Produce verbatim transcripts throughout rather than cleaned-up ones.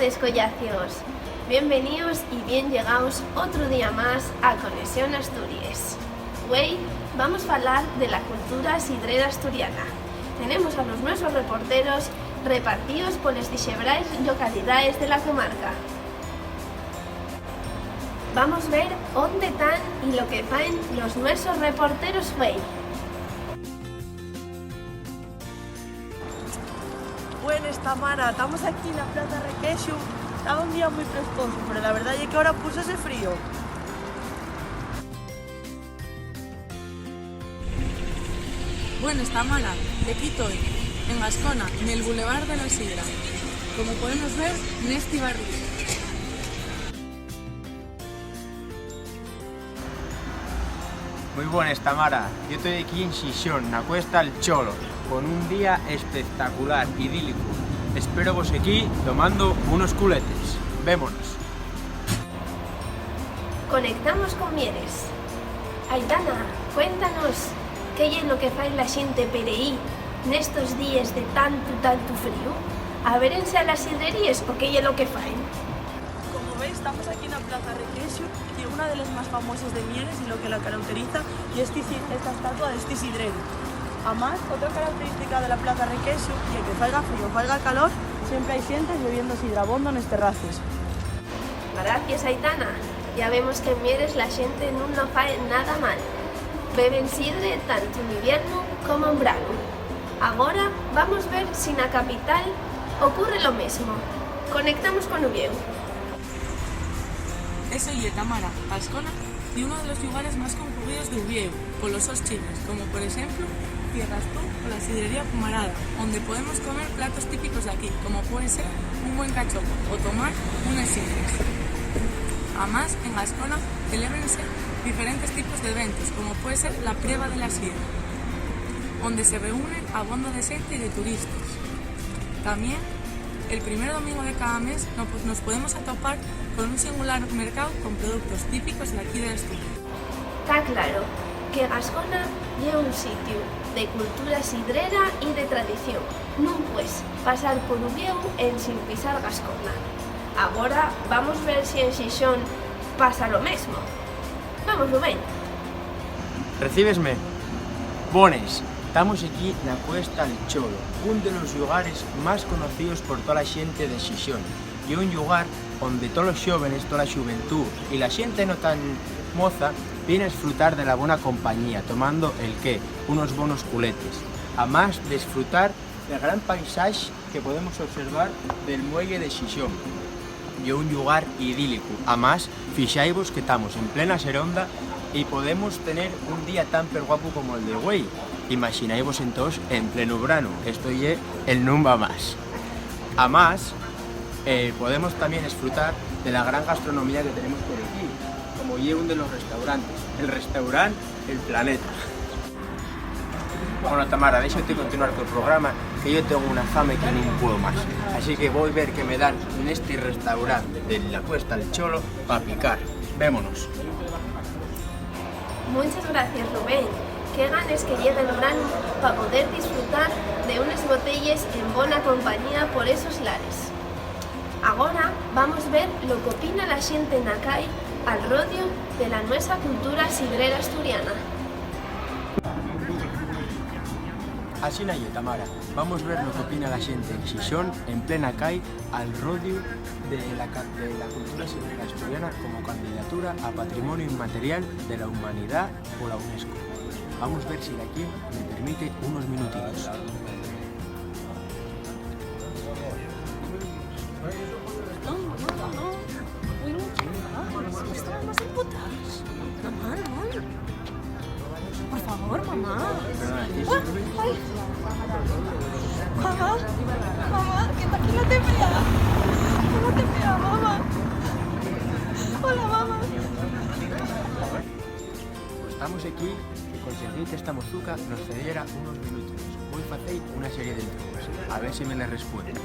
Escollacios, bienveníos y bien llegaos otru día más a Conexión Asturies. Güei vamos falar de la cultura sidrera asturiana. Tenemos a los nuesos reporteros repartíos poles dixebrais llocalidaes de la comarca. Vamos ver ónde tán y lo que faen los nuesos reporteros güei. Buenes, Tamara. Tamos aquí na Plaza Requexu. Taba un día mui frescosu, pero la verdá ye que ahora púsose frío. Buenes, Tamara. Equí toi, en Gascona, nel Boulevard de la Sidra. Como podemos ver nesti barril. Mui bones, Tamara. Yo toi equí en Xixón, na Cuesta'l Cholo, con un día espectacular, idílico. Espérovos equí tomando unos culetes. Vémonos. Conectamos con Mieres. Aitana, cuéntanos, ¿qué ye lo que fai la xente per ehí nestos díes de tantu, tantu fríu? ¿Abérense a las sidreríes o qué ye lo que faen? Como veis, tamos aquí na Plaza Requexu, ye una de les más famoses de Mieres, y lo que la carauteriza ye esti ci-, esta estatua d'esti sidreru. Amás, otra carauterística de la Plaza Requexu ye que faiga frío o faiga calor, siempre hai xente bebiendo sidra abondo nes terraces. Gracies, Aitana. Ya vemos que en Mieres la xente nun lo fae nada mal. Beben sidre tanto n'iviernu como en branu. Agora vamos ver si na capital ocurre lo mesmo. Conectamos con Uviéu. Eso ye, Tamara, Gascona ye unu de los llugares más concurríos d'Uviéu polos sos chines, como por exemplu Tierras Tú o la Sidrería Pumarada, onde podemos comer platos típicos d'aquí, como puede ser un buen cachopo o tomar unes sidres. Amás, en Gascona celébrense diferentes tipos d'eventos, como puede ser la Prieba de la Sidra, onde se reúnen abondo de xente y de turistas. Tamién, el primer domingo de cada mes no-, nos podemos atopar con un singular mercáu con productos típicos d'aquí de Asturias. Ta claro que Gascona ye un sitiu de cultura sidrera y de tradición. Nun pues pasar por Uviéu ensin pisar Gascona. Agora vamos ver si en Xixón pasa lo mesmo. Vamos, Rubén. ¿Recíbesme? Bones, tamos equí na Cuesta'l Cholo, un de los llugares más conocíos por tola xente de Xixón. Ye un llugar onde tolos xóvenes, tola xuventú y la xente no tan moza vien a esfrutar de la bona compañía, tomando el qué, unos bonos culetes, amás d'esfrutar del gran paisaxe que podemos observar del muelle de Xixón. Ye un llugar idílicu. Amás, fixaivos que tamos en plena seronda y podemos tener un día tan perguapu como el de güei. Imaxinaivos entós en plenu branu. Esto ye el nun va más. Amás, eh, podemos tamién esfrutar de la gran gastronomía que tenemos por equí, como ye un de los restaurantes, el restaurant El Planeta. Bueno, Tamara, déxate continuar col programa, que yo tengo una fame que nun puedo más. Así que voi ver qué me dan nesti restaurant de la Cuesta'l Cholo pa picar. Vémonos. Munches gracies, Rubén. Qué ganes que llegue el branu pa poder disfrutar de unes botelles en bona compañía por esos lares. Agora vamos ver lo qu'opina la xente na cai al rodiu de la nuesa cultura sidrera asturiana. Asina ye, Tamara. Vamos ver lo qu'opina la xente en Xixón, en plena cai, al rodiu de la ca-, de la cultura sidrera asturiana como candidatura a Patrimoniu Inmaterial de la Humanidá pola UNESCO. Vamos ver si la quien me permite unos minutinos. No, no, no, no. Uy, no, no, no. Ostras, más emputadas. Mamá, no. Por favor, mamá. Uah, ay. Mamá, mamá, que está aquí la T P A. La T P A, mamá. Hola, mamá. Pues tamos equí, que conseguí qu'esta mozuca nos cediera unos minutinos. Voi facei una serie de preguntes, a ver si me les respuende.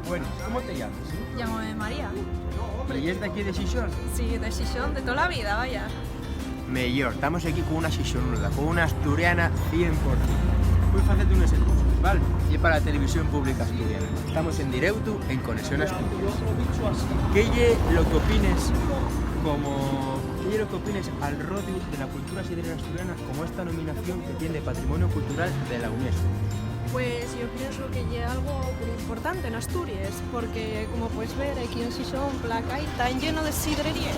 Bueno, ¿cómo te llamas? Llámame María. ¿Y es d'aquí de Xixón? Sí, de Xixón, de tola vida, vaya. Mellor, tamos equí con una xixonuda, con una asturiana cien por cien. Voi facerte unes encuestes. Val, ye pa la Televisión Pública Asturiana. Estamos en direutu en Conexión Asturias. ¿Qué ye lo que opines como, qué ye lo que opines al rodiu de la cultura sidrera asturiana como esta nominación que tien de Patrimonio Cultural de la UNESCO? Pues yo pienso que ye algo muy importante en Asturias, porque, como puedes ver, aquí en Xixón, pola cai, ta lleno de sidreríes.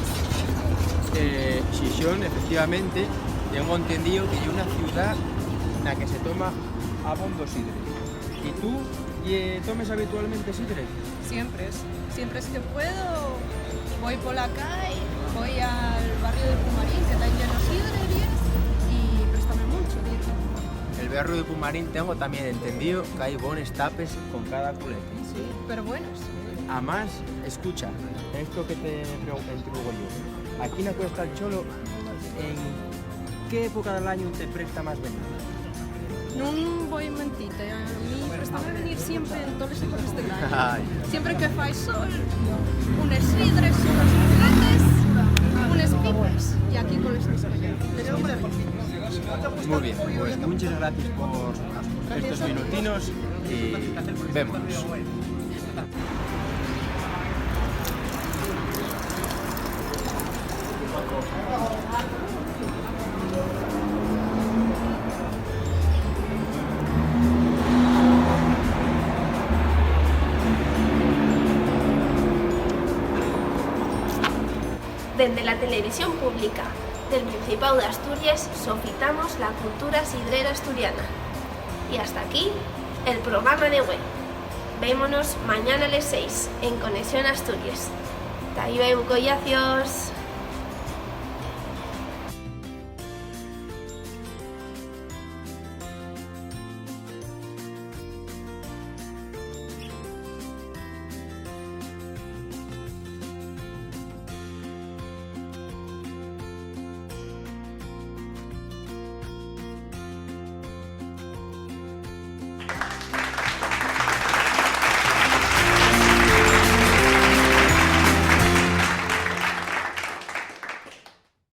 Eh, Xixón, efectivamente, tengo entendido que ye una ciudad na que se toma abondo sidre. ¿Y tú, ye, tomes habitualmente sidre? Siempre, siempre es que puedo, voy por la calle, voy al barrio de Pumarín, que está lleno de sidrerías, y préstame mucho, dice. El barrio de Pumarín tengo también entendido que hay bones tapes con cada culete. Sí, pero buenos. Amás, escucha, esto que te preo-, entrugo yo. Aquí na Cuesta del Cholo, ¿en qué época del añu te presta más venir? Nun voi mentirte, a mí préstame venir siempre en toles épocas del añu. Ai. Siempre que fai sol, unes sidres, unes chuculates, unes pipes, y aquí coles en España. Muy bien, pues muchas gracias por estos minutinos y vémonos. Dende la Televisión Pública del Principáu d'Asturies sofitamos la cultura sidrera asturiana. Y hasta aquí el programa de güei. Vémonos mañana a les seis en Conexión Asturies. Ta llueu, collacios.